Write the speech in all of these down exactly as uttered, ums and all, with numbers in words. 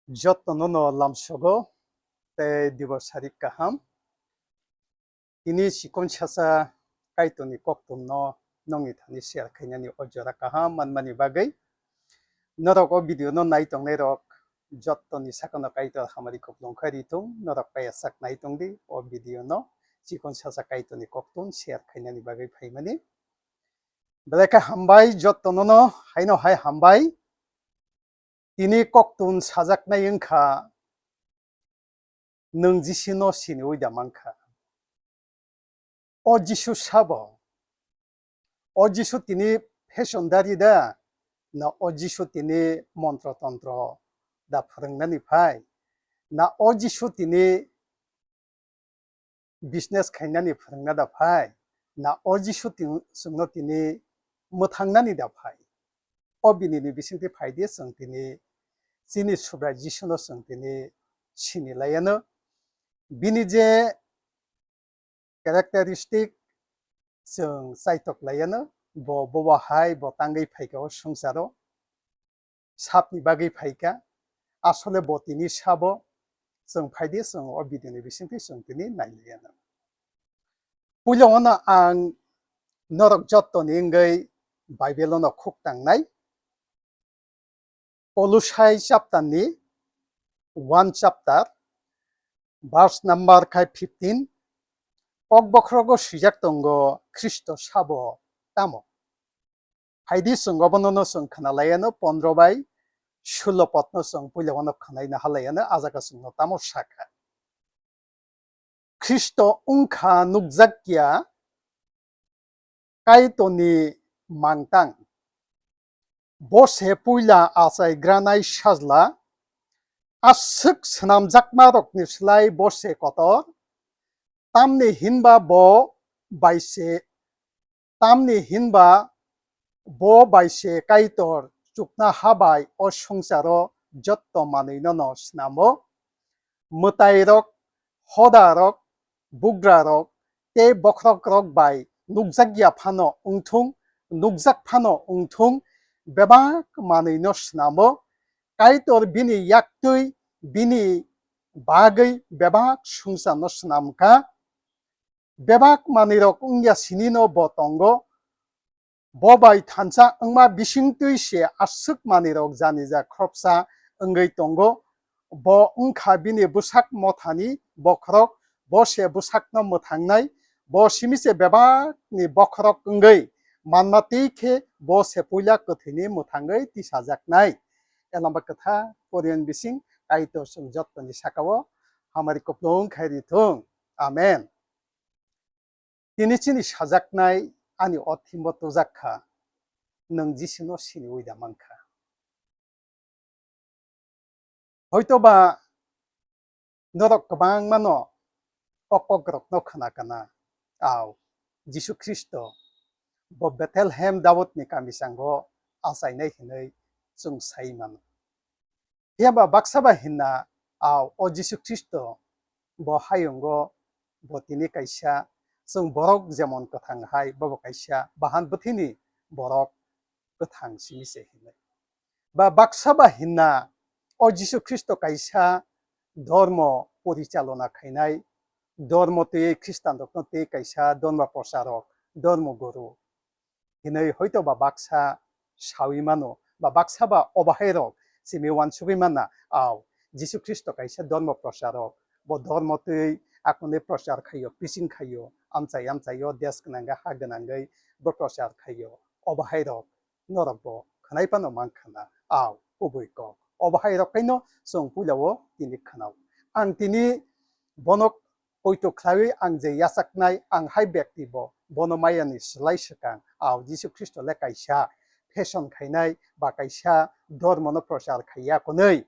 Jotono no lamsogo tei dibor sarik kaham. Tini chikon sasa Kaitorni koktun no nongni thani share khainani o jora kaham manmani bagwi. Norok o video no nai tongnai rok jotoni sakano Kaitor hamari kuplung khai ri thung, norok kaya sak nai tong di o video no chikon sasa Kaitorni koktun share khainani bagwi phaimani. Belai khe hambai jotono no haino hai hambai. Tini koktun sajaknai wngkha, nwng Jisino siniwi da mankha. O Jisu sabo, o Jisu tini fashion dari da, na o Jisu tini montro tontro da phwrwngnani phai, na o Jisu tini business khainani phwrwngna da phai, na o Jisu tin-, chwngno tini mwthangnani da phai. O bini ni bisingtwi phai di, chwng tini chini Subrai Jisuno chwng tini sini laiano. Bini je characteristic chwng chaitok laiano, bo bobo hai bo tangwi phaikha o swngcharo. Sapni bagwi phaikha, asole bo tini sabo, chwng phaidi, chwng o video ni bisingtwi chwng tini nailaiano. Puila ono ang norok jotoni wngwi Bible ono khuk tangnai. Kolosai chapter ni one chapter, verse number khai fifteen, Kokbokhorogo swijak tongo, Khristo sabo tamo? Phaidi chwng obono no chwng khna laiano, pondro bai sulo podno chwng puila uano khnaina halaiano, a jaga chwngno tamo sakha. Khristo wngkha nukjakya Kaitorni mangtang. Bo se puila achaigranai sajla, aswk swnamjakmarokni slai bo se kotor, tamni hinba bo bai se, tamni hinba bo bai se Kaitor chukna ha bai o swngcharo jotto manwino no snamo. Mwtairok, hodarok, bugrarok tei bokhorokrok bai nukjakya phano wngthung, nukjak phano wngthung, bebak manwino snamo. Kaitor bini yaktwi bini bagwi bebak swngcharno snamkha. Bebak manwirok wngya sinino bo tongo. Bo bai thansa wngma bisingtwi se aswk manwirok janija khoroksa wngwi tongo. Bo wngkha bini bwsak mothani bokhorok, bo se bwsakno mwthangnai, bo simi se bebakni bokhorok wngwi manma twi khe bo se puila kwthwini mwthangwi tisajaknai. Elamba kwthar Korinth bising Kaitor chwng jottoni sakao hamari kuplung khai rithung. Amen. Tini chini sajaknai ani o thimbo tujak kha, nwng Jisuno siniwi da mankha. Hoitoba norok kwbangmano o kokrokno khna kana, au, Jisu Khristo bo Bethlehem Daudni kamisango achainai hinwi chwng sai mano. Phiya ba baksa ba hinna, a, o Jisu Khristo bo hayungo bo tini kaisa chwng borok jemon kwthang hai, bobo kaisa bahan bwthwini borok kwthang simi se hinwi. Ba baksa ba hinna o Jisu Khristo kaisa dhormo porichalona khainai, dhormo twi Khristanrokno twi kaisa dhormo procharok, dhormo guru hinwi hoito ba baksa sawi mano, ba baksa ba obahairok simi uansugwi manna, au, Jisu Khristo kaisa dhormo procharok, bo dhormo twi akonwi prochar khaio, preaching khaio, amchai amchaio, desh gwnangwi ha gwnangwi bo prochar khaio, obahairok norok bo khwnai phano mankha na, au, kubui kok. Obahairok kaino chwng puila o tini khwnao. Ang tini bono poito khlaiwi ang je yachaknai, ang hai byakti bo, bono mayani slai swkang, au Jisu Khristo le kaisa fashion khainai ba kaisa dhormono prochar khaiya hwnwi,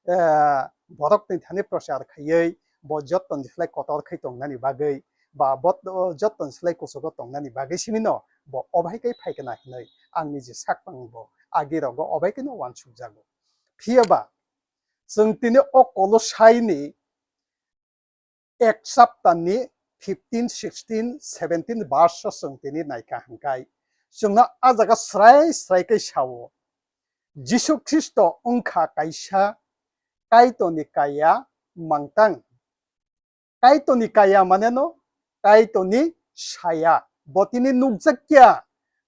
eh, borokni thani prochar khaiwi bo jottoni slai kotor khai tongnani bagwi ba bo, jottoni slai kuchugo tongnani bagwi simino bo obo hai khe phaikha na hinwi ang niji sakpang bo agi rogo obo hai kheno uansukjago. Phiya ba chwng tini o Kolosaini ek chapter ni fifteen, sixteen, seventeen verse o chwng tini naikha hwnkhe, chwngno a jaga srai srai khe sao, Jisu Khristo wngkha kaisa Kaitorni kaya mangtang. Kaitorni kaya maneno Kaitorni saya. Bo tini nukjakya,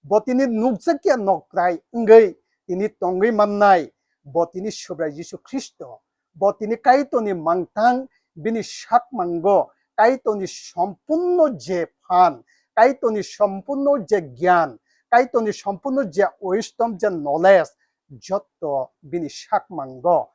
bo tini nukjakya nokrai wngwi tini tongwi mannai. Bo tini Subrai Jisu Khristo. Bo tini Kaitorni mangtang, bini sakmango Kaitorni sompunno je phan, Kaitorni sompunno je gyan, Kaitorni sompunno je wisdom, je knowledge, jotto bini sakmango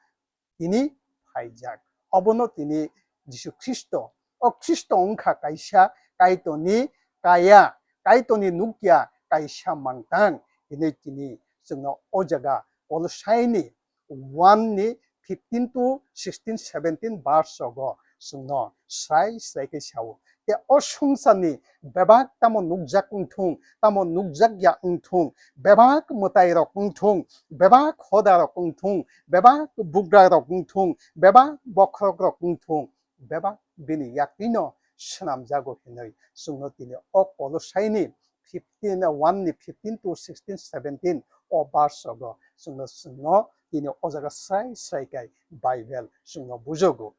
tini phaijak. Obono tini Jisu Khristo, o Khristo wngkha kaisa Kaitorni kaya, Kaitorni nukya kaisa mangtang, hinwi tini chwngno o jaga Kolosaini one ni fifteen to sixteen, seventeen verse rogo chwngno srai srai khe sao. Tei o swngcharni bebak tamo nukjak wngthung, tamo nukjakya wngthung, bebak mwtairok wngthung, bebak hodarok wngthung, bebak bugrarok wngthung, bebak bokhorokrok wngthung, bebak bini yakrino swnamjago hinwi chwngno tini o Kolosaini fifteen, one ni fifteen to sixteen, seventeen o verse rogo chwngno, chwngno tini o jaga srai srai khe Bible chwngno bujogo.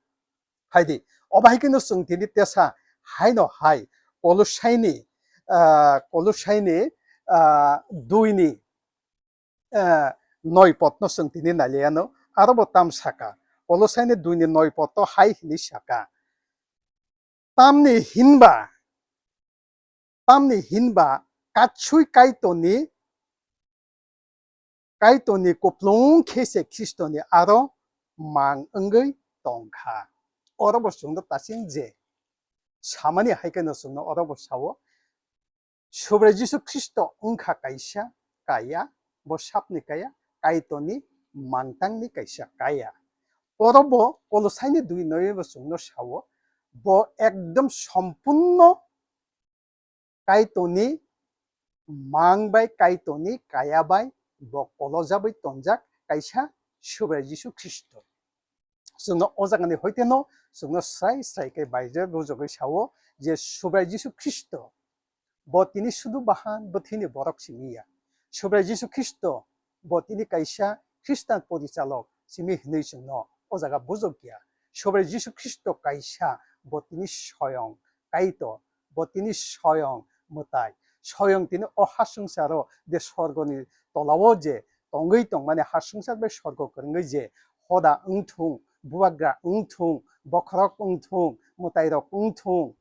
Phaidi, obo hai kheno chwng tini tesa haino hai Kolosaini, ah, Kolosaini, ah, dui ni, ah, noi potno chwng tini nailaiano, aro bo tam saka. Kolosaini dui ni noi potno hai hinwi saka. Tamni hinba, tamni hinba katsui Kaitorni, Kaitorni kuplung khe se Khristoni aro mang wngwi tongkha. Oro bo chwngno tasing je samani hai kheno chwngno oro bo sao, Subrai Jisu Khristo wngkha kaisa kaya, bo sapni kaya, Kaitorni mangtangni kaisa kaya. Oro bo Kolosaini dui noi bo chwngno sao, bo ekdom sompunno Kaitorni mang bai Kaitorni kaya bai bo kolojabai tonjak kaisa Subrai Jisu Khristo. Chwngno o jagani hoiteno chwngno srai srai khe baijak bujogwi sao je Subrai Jisu Khristo bo tini sudu bahan bwthwini borok simi ya. Subrai Jisu Khristo bo tini kaisa Khristan porichalok simi hinwi chwngno o jaga bujokya. Subrai Jisu Khristo kaisa bo tini soyong Kaitor, bo tini soyong mwtai. Soyong tini o ha swngcharo je sorgoni tolao je tongwi tongmani ha swngchar bai sorgo kwrwngwi je hoda wngthung, bubagra wngthung, bokhorok wngthung, mwtairok wngthung,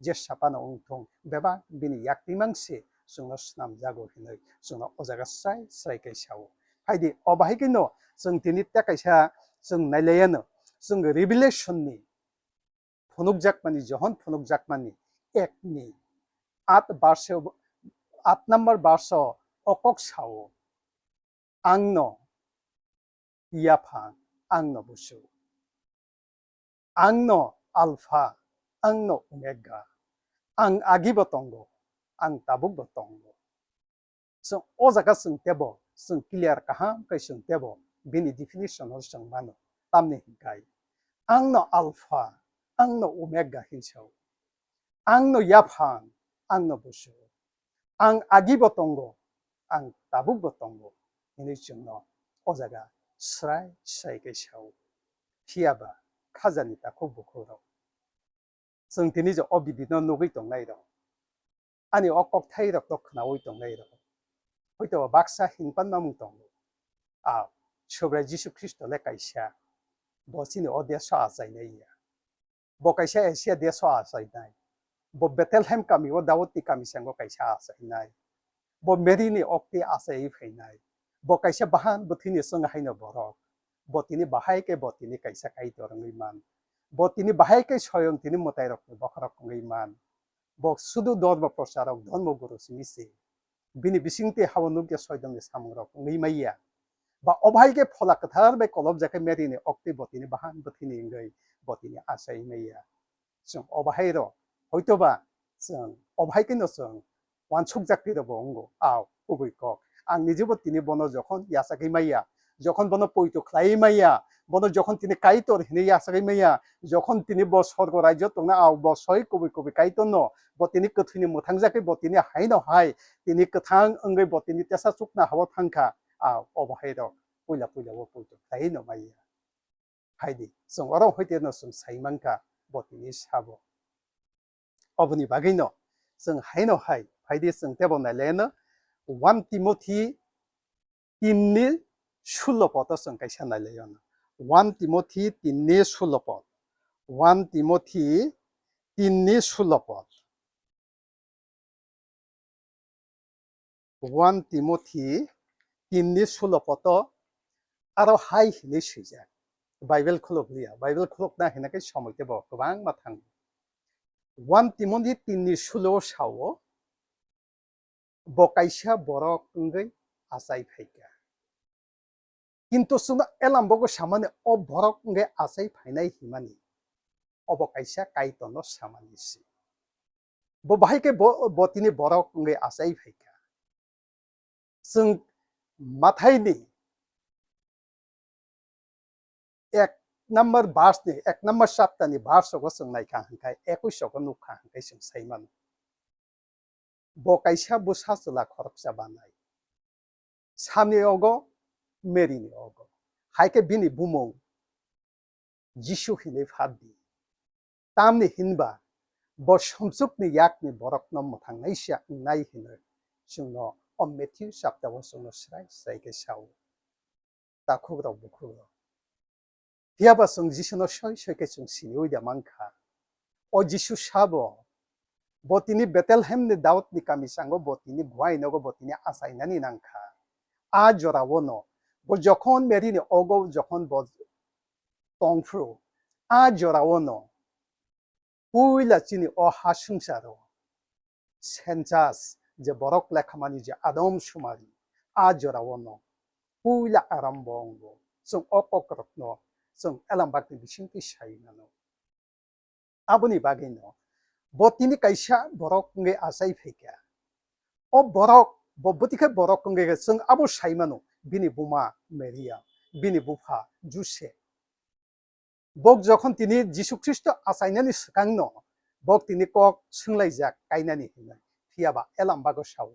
je sapano wngthung, bebak bini yaktimang se chwngno snamjago hinwi chwngno o jaga srai srai khe sao. Phaidi, o bahai kheno chwng tini tei kaisa chwng nailaiano, chwng Revelation ni phunukjakmani, Johon phunukjakmani ek ni at verse, at number verse o o kok sao, "Ang no yaphang, ang no busu. Ang no Alpha, ang no Omega. Ang agi bo tongo, ang tabuk bo tongo." Chwng o jaga chwng tebo, chwng clear kaham khe chwng tebo, bini definition o chwng mano. Tamni hinkhai, "Ang no Alpha, ang no Omega," hinwi sao. "Ang no yaphang, ang no busu. Ang agi bo tongo, ang tabuk bo tongo," hinwi chwngno o jaga srai srai khe sao. Phiya ba khajani takhuk bukhuk rok, chwng tini je o video no nugwi tongnai rok, ani o kokthai rok no khwnaui tongnai rok, hoito baksa hinpan mamung tongo. A Subrai Jisu Khristo le kaisa, bo chini o desh o achainai ya. Bo kaisa Asia desh o achainai. Bo Bethlehem kami o Daudni kami sengbo kaisa achainai. Bo Mary ni okti achaiwi phainai. Bo kaisa bahan bwthwini chwng haino borok. Bo tini bahai khe bo tini kaisa Kaitor wngwi man. Bo tini bahai khe soyong tini mwtairokni bokhorok wngwi man. Bo sudu dhormo procharok, dhormo guru simi se. Bini bisingtwi habo nukya soidomni samungrok wngwi maya. Ba o bahai khe Phola Kwthar bai kolobjakhe Mary ni okti bo tini bahan bwthwini wngwi bo tini achai maya. Chwng o bahai rok, hoitoba chwng o bahai kheno chwng uansukjak twi rokbo wngo. A kubui kok. Ang nijebo tini bono jokhon yachagwi maya, jokhon bono poito khlaiwi maya, bono jokhon tini Kaitor hinwi yachagwi maya, jokhon tini bo sorgo rajyo tongna, a bo soi kubui kubui Kaitorno, bo tini kwthwini mwthangjagwi bo tini haino hai tini kwthang wngwi bo tini tesa chukna hao thangkha. A o bahai rok puila puila o poito khlaiwi no maya. Phaidi, chwng oro hoiteno chwng sai mankha, bo tini sabo. Oboni bagwino chwng haino hai phaidi, chwng tebo nailaino one Timothy tinni sullo podo chwng kaisa nailaino. One Timothy tinni sullo pod. One Timothy tinni sullo pod. One Timothy tinni sullo podo aro hai hinwi swijak. Bible khuluk liya. Bible khulukna hinakhe somoi tebo kwbangma thango. One Timothy tinni sullo sao, bo kaisa borok wngwi achai phaikha. Kintu chwngno elam bogo samani o borok wngwi achai phainai himani, obo kaisa Kaitorno samani se. Bo bahai khe bo, bo tini borok wngwi achai phaikha. Chwng Mathaini ek number verse ni, ek number chapter ni verse rogo chwng naikha hwnkhe, ekush rogo nukha hwnkhe chwng sai mano. Bo kaisa bwsa chwla khoroksa banai. Samni ogo, Mary ni ogo. Hai khe bini bumung Jisu hinwi phar di. Tamni hinba bo somsukni yakni borokno mwthangnaisa wngnai hinwi chwngno o Matthew chapter o chwngno srai srai khe sao. Takhukrok bukhukrok. Phiyaba chwng Jisuno soi soi khe chwng siniwi da mankha. O Jisu sabo, bo tini Bethlehemni Daudni kami sango bo tini buai nogo bo tini achainani nangkha. A jorao no, bo jokhon Mary ni ogo jokhon bo tongphru, a jorao no puila chini o ha swngcharo census je borok lekhamani je adom sumari, a jorao no puila arambo wngo. Chwng o kokrokno chwng elambakni bisingtwi sai mano. Aboni bagwino bo tini kaisa borok wngwi achai phaikha. O borok, bo bwtwi khe borok wngwi khe chwng abo sai mano, bini buma Maria, bini bupha Joseph. Bok jokhon tini Jisu Khristo achainani swkangno bok tini kok swnglaijak kainani hinwi, phiyaba elambago sao,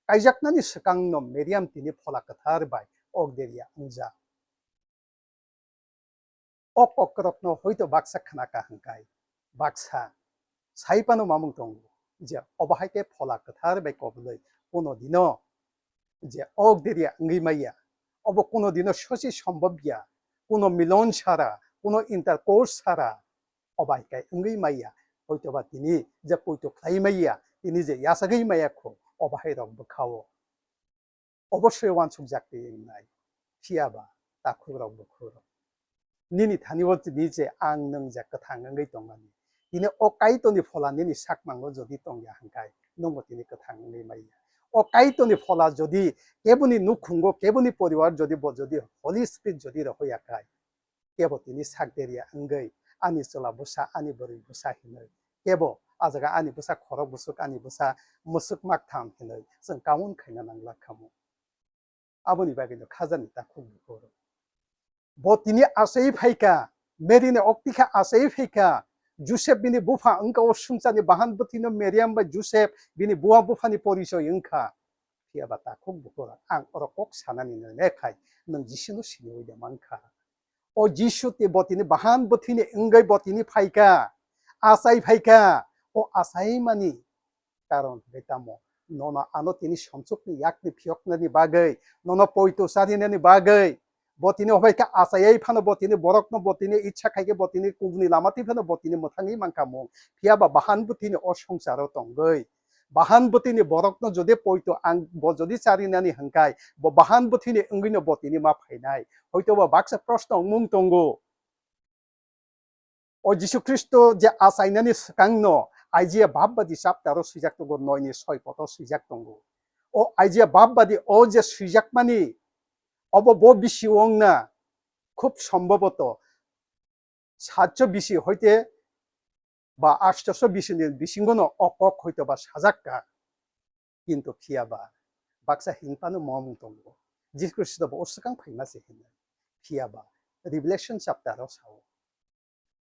kaijaknani swkangno Mariam tini Phola Kwthar bai ok deria wngjak. O kokrokno hoito baksa khnaka hwnkhe, baksa sai phano mamung tongo je obo hai khe Phola Kwthar bai kobolwi kuno dino je ok deria wngwi maya, obo kuno dino sosi sombobya, kuno milon sara, kuno intercourse sara, obo hai khe wngwi maya. Hoitoba tini je poito khlai maya, tini je yachagwi maya kho, obo hai rok bwkhao obosoi uansukjak twi wngnai. Phiyaba takhukrok bukhukrok, nini thani o tini je ang nwng je kwthang wngwi tongmani, tini o Kaitorni Phola nini sakmango jodi tongya hwnkhe, nwngbo tini kwthang wngwi maya. O Kaitorni Phola jodi keboni nukhungo, keboni poribar jodi bo jodi Holy Spirit jodi rohoya khai, kebo tini sak deria wngwi ani chwla bwsa, ani bwrwi bwsa hinwi, kebo a jaga ani bwsa khorok bwswk, ani bwsa mwswk maktham hinwi chwng kaun khaina nanglak khamu. Aboni bagwino khajani takhuk bukhuk. Bo tini achai phaikha, Mary ni okti khe achai phaikha, Joseph bini bupha wngkha, o swngcharni bahan bwthwino Mariam bai Joseph bini buma buphani porichoi wngkha. Phiyaba takhuk bukhuk, ang oro kok sanani nai khai, nwng Jisuno siniwi de mankha. O Jisu ti bo tini bahan bwthwini wngwi bo tini phaikha, achai phaikha, o achaimani karon hwnkhe tamo? Nono ano tini somsukni yakni phiyoknani bagwi, nono poito charinani bagwi, bo tini obaikha achaiwi phano bo tini borokno bo tini icha khaikhe bo tini kubuni lama twi phano bo tini mwthangwi mankha mung. Phiyaba bahan bwthwini o swngcharo tongwi, bahan bwthwini borokno jodi poito ang bo jodi charinani hwnkhe, bo bahan bwthwini wngwino bo tini ma phainai. Hoitoba baksa proshno wngmung tongo. O Jisu Khristo je achainani swkangno Isaiah babbadi chapter o swijak tongo, noi ni soi poto swijak tongo. O Isaiah babbadi o je swijakmani, obo bo bisi wngna, khub sombhoboto satso bisi hoite ba astoso bisi ni bisingo no o kok hoito ba sajak ka. Kintu phiyaba baksa hinphano momung tongo, Jisu Khristo bo o swkang phaima se hino. Phiyaba Revelation chapter o sao,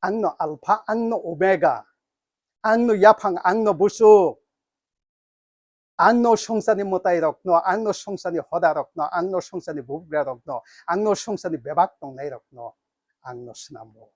"Ang no Alpha, ang no Omega, ang no yaphang, ang no busu, ang no swngcharni mwtai rokno, ang no swngcharni hoda rokno, ang no swngcharni bubagra rokno, ang no swngcharni bebak tongnai rokno." ang no swnamo.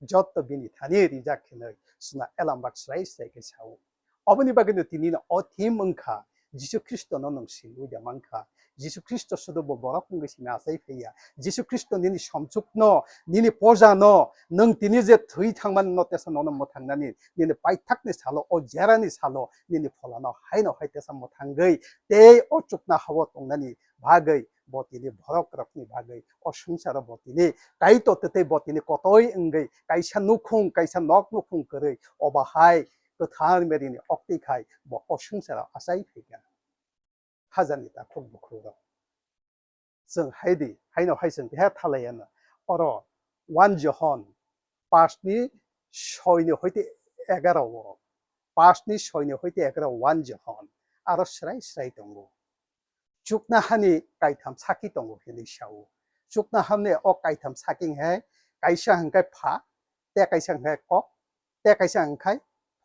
Jotto bini thani rijak khenwi chwngno elambak swrai swrai khe sao. Oboni bagwino tini no o theme wngkha, Jisu Khristo no nwng siniwi da mankha. Jisu Khristo sudu bo borok wngwi simi achai phaiya. Jisu Khristo nini somchukno, nini pojano, nwng tini je thwi thangmani no tesa nono mwthangnani, nini paithakni salo, o jerani salo, nini pholano haino hai tesa mwthangwi tei o chukna hao tongnani bagwi bo tini borok rokni bagwi o swngcharo bo tini Kaitor tei bo tini kotoi wngwi kaisa nukhung, kaisa nok nukhung kwrwi obo hai kwthar Mary ni oktwi khai bo o swngcharo achai phaikha. Khajani takhuk bukhuk rok. Chwng hai di, haino hai chwng keha thalai ano. Oro one Johon, pash ni soi ni hoite egaro o. Pash ni soi ni hoite egaro one Johon. Aro srai srai tongo. Chukna hani kaitham saki tongo hinwi sao. Chukna hamni o kaitham saki hwnkhe kaisa hwnkhe pha, tei kaisa hwnkhe kok, tei kaisa hwnkhe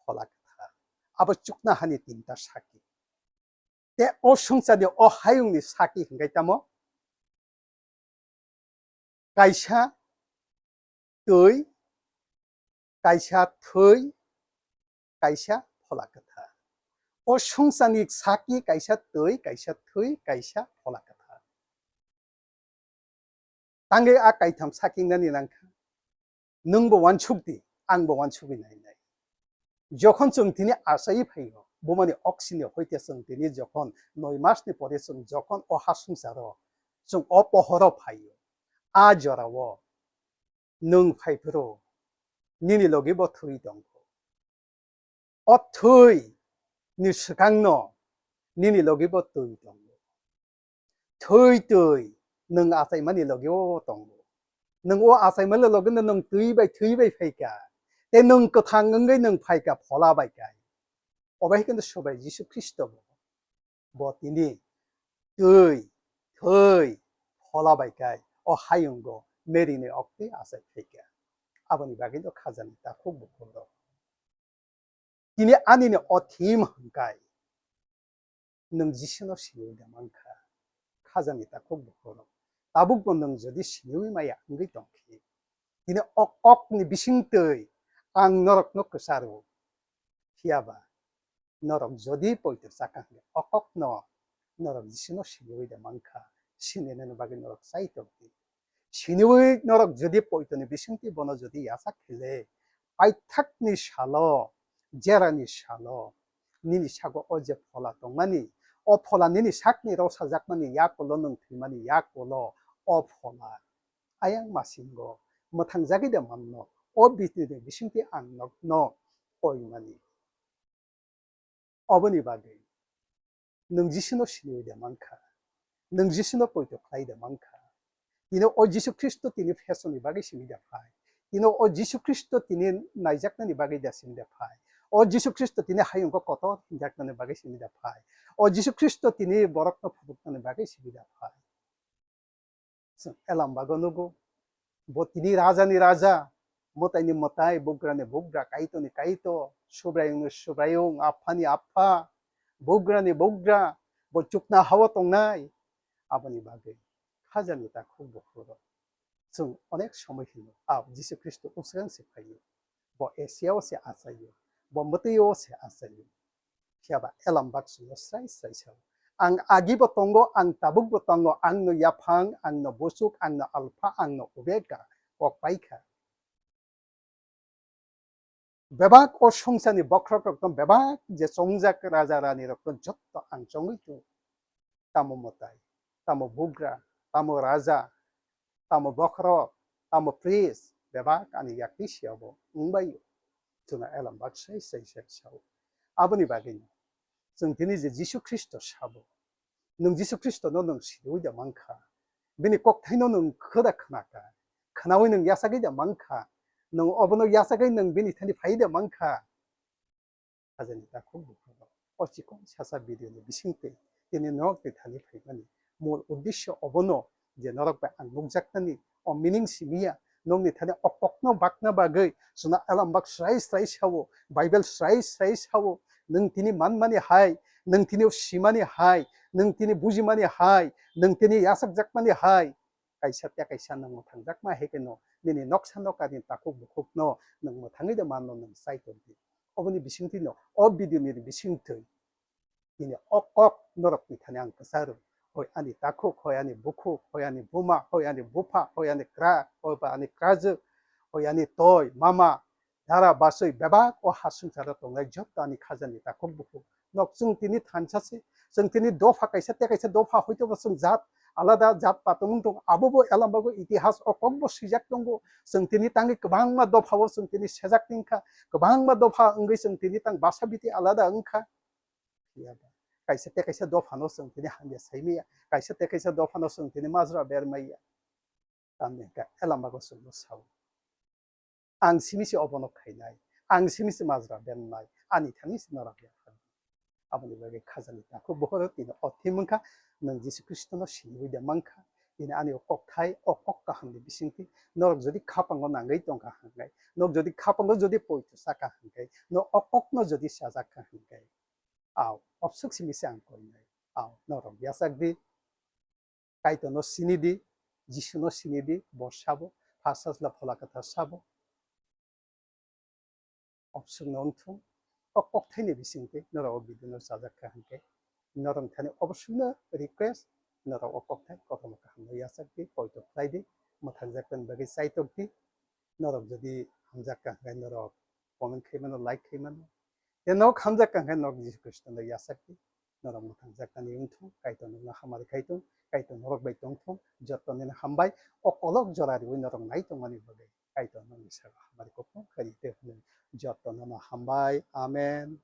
phola kwthar. Abo chukna hani tinta saki. Tei o swngcharni o hayungni saki hwnkhe tamo? Kaisa twi, kaisa thwi, kaisa phola kwthar. O swngcharni saki kaisa twi, kaisa thwi, kaisa phola kwthar. Tangwi a kaitham saki nani nangkha. Nwngbo uansuk di, angbo uansugwi nainai. Jokhon chwng tini achaiwi phaio, bumani oksini hoite chwng tini jokhon noi masni pore chwng jokhon o ha swngcharo, chwng o pohoro phaio, a jorao nwng phaiphuru nini logi bo thwi tongo. O thwi ni swkangno nini logi bo twi tongo. Thwi twi nwng achaimani logi o tongo. Nwng o achaimani logi no nwng twi bai thwi bai phaikha. Tei nwng kwthang wngwi nwng phaikha phola bai kai. Obo hai khe Subrai Jisu Khristo bo, bo tini twi, thwi, phola bai kai o hayungo Mary ni oktwi achai phaikha. Aboni bagwi no khajani takhuk bukhuk rok. Tini ani ni o theme hwnkhe nwng Jisu no siniwi da mankha. Khajani takhuk bukhuk rok. Tabuk bo nwng jodi siniwi maya wngwi tongkhe, tini o kok ni bisingtwi ang norok no kwcharo. Phiya ba norok jodi poito chakha hwnkhe o kokno norok Jisuno siniwi de mankha, sininani bagwi norok chai tongdi. Siniwi norok jodi poitoni bisingtwi bono jodi yachak khe le, paithakni salo, jerani salo, nini sago o je phola tongmani, o phola nini sakni rosajakmani yakulo nwng thwimani yakulo o phola ayang masingo mwthangjagwi de manno, o bitini bisingtwi ang nokno koimani. Oboni bagwi nwng Jisuno siniwi de mankha, nwng Jisuno poito khlai de mankha. Tini o Jisu Khristo tini phesoni bagwi simi de phai, tini o Jisu Khristo tini naijaknani bagwi de simi de phai, o Jisu Khristo tini hayungo kotor hinjaknani bagwi simi de phai, o Jisu Khristo tini borokno phunuknani bagwi simi de phai. Chwng Elambago nugo. Bo tini rajani raja, mwtaini mwtai, bugrani bugra, kaitoni kaito, subraiyungni subraiyung, aphani apha, bugrani bugra, bo chukna hao tongnai. Aboni bagwi khajani takhuk bukhuk rok. Chwng onek somoi hino, a Jisu Khristo usrang se phaio. Bo Asia o se achaio, bo mwtwi o se achaio. Phiya ba Elambak chwngno srai srai sao, "Ang agi bo tongo, ang tabuk bo tongo, ang no yaphang, ang no bosuk, ang no alpha, ang no obega," kok paikha. Bebak o swngcharni bokhorok rokno, bebak je chongjak raja rani rokno jotto ang chongwi tongo. Tamo mwtai, tamo bugra, tamo raja, tamo bokhorok, tamo priest, bebak ani yakni siyabo wngbaio. Chwngno Elambak sai sai sai sao. Aboni bagwino chwng tini je Jisu Khristo sabo, nwng Jisu Khristono nwng siniwi da mankha, bini kokthaino nwng khe da khnakha, khnaui nwng yachagwi da mankha, nwng obono yachagwi nwng bini thani phai da mankha. Hajani takhuk bukhuk rok, o chikon sasa video ni bisingtwi tini norok ni thani phaimani mul uddesyo obono je norok bai ang nukjaknani o meaning simiya, nokni thani o kokno bakna bagwi chwngno Elambak srai srai sao, Bible srai srai sao, nwng tini manmani hai, nwng tini simani hai, nwng tini bujimani hai, nwng tini yachakjakmani hai, kaisa tei kaisa nwng mwthangjakma hai khe no nini noksa nokani takhuk bukhuk no nwng mwthangwi de manno nwng chai tong di. Oboni bisingtwi no o video ni bisingtwi nini o kok norok ni thani ang kwcharo. Hoi ani takhuk, hoi ani bukhuk, hoi ani buma, hoi ani bupha, hoi ani kra, hoi ba ani krajwk, hoi ani toi, mama, dara, basoi, bebak o ha swngcharo tongnai jotto ani khajani takhuk bukhuk. Nok chwng tini thansa se, chwng tini dopha kaisa tei kaisa dopha hoito bo chwng jat alada jat patwmwng tong abo bo elam bago itihas o kok bo swijak tongo. Chwng tini tangwi kwbangma dopha o chwng tini sejak tingkha, kwbangma dopha wngwi chwng tini tang basa biti alada wngkha. Phiya ba kaisa tei kaisa dophano chwng tini hamya sai maya, kaisa tei kaisa dophano chwng tini majra ber maya. Tamni hwnkhe elam bago chwngno sao. Ang simi se obono khainai, ang simi se majra bernai, ani thani se norok yaphar. Aboni bagwi khajani takhuk bukhuk tini o thim wngkha, nwng Jisu Khristono siniwi de mankha, tini ani o kokthai, o kok kahamni bisingtwi norok jodi khapango nangwi tongkha hwnkhe, nok jodi khapango jodi poito saka hwnkhe, no o kokno jodi sajak kha hwnkhe, ao obsuk simi se ang koinai, ao norok yachak di. Kaitorno sini di, Jisuno sini di, bo sabo, Pha Sajla Phola Kwthar sabo. Obsukno wngthung, o kokthaini bisingtwi norok o video no chajak kha hwnkhe, norok thani obsukno request, norok o kokthai kotorma kahamno yachak di, poito khlai di, mwthangjakmani bagwi chaitok di, norok jodi hamjak kha hwnkhe norok comment khai mano, like khai mano, tei norok hamjak kha hwnkhe norok Jisu Khristono yachak di. Norok mwthangjaknani wngthung, Kaitor nokno hamari khai thung, Kaitor norok bai tongthung, joto nini hambai, o kolok jora riwi norok nai tongmani bagwi Kaitor nokni saka hamari kokthung khairi tei hwnwi joto nono hambai. Amen.